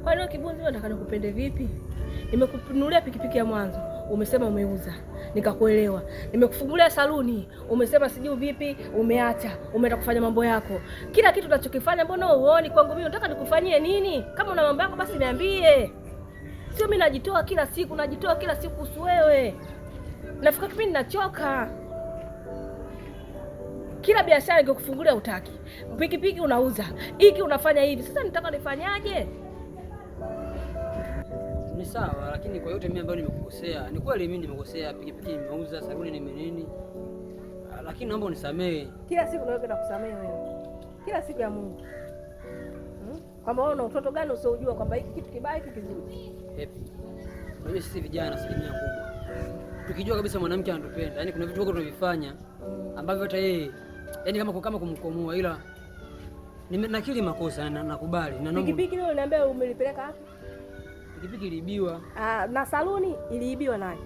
Kwani wewe kibunzi, nataka nikupende vipi? Nimekununulia pikipiki ya mwanzo, umesema umeuza, nikakuelewa. Nimekufungulia saluni, umesema sijui vipi, umeacha, umeenda kufanya mambo yako. Kila kitu unachokifanya mbona uoni kwangu mimi? Unataka nikufanyie nini? Kama una mambo yako basi niambie. Sio mimi najitoa kila siku, najitoa kila siku kuhusu wewe. Nafika kipindi nachoka. Kila biashara ingekufungulia utaki, pikipiki unauza, hiki unafanya hivi. Sasa nitaka nifanyaje? Ni sawa, lakini kwa yote mimi ambayo nimekukosea, ni kweli mimi nimekosea, pikipiki nimeuza, saluni nime nini, lakini naomba unisamehe. Kila siku naweza nakusamehe wewe, kila siku ya Mungu. Kwamba wewe una utoto gani usiojua kwamba hiki kitu kibaya, hiki kizuri. Happy. Unajua sisi vijana asilimia kubwa tukijua kabisa mwanamke anatupenda, yaani kuna vitu huko tunavifanya ambavyo hata yeye yaani kama kumkomoa, ila nakiri makosa na nakubali na naomba. Pikipiki leo uliniambia umelipeleka wapi? Pikipiki iliibiwa. Ah, na saluni iliibiwa nayo.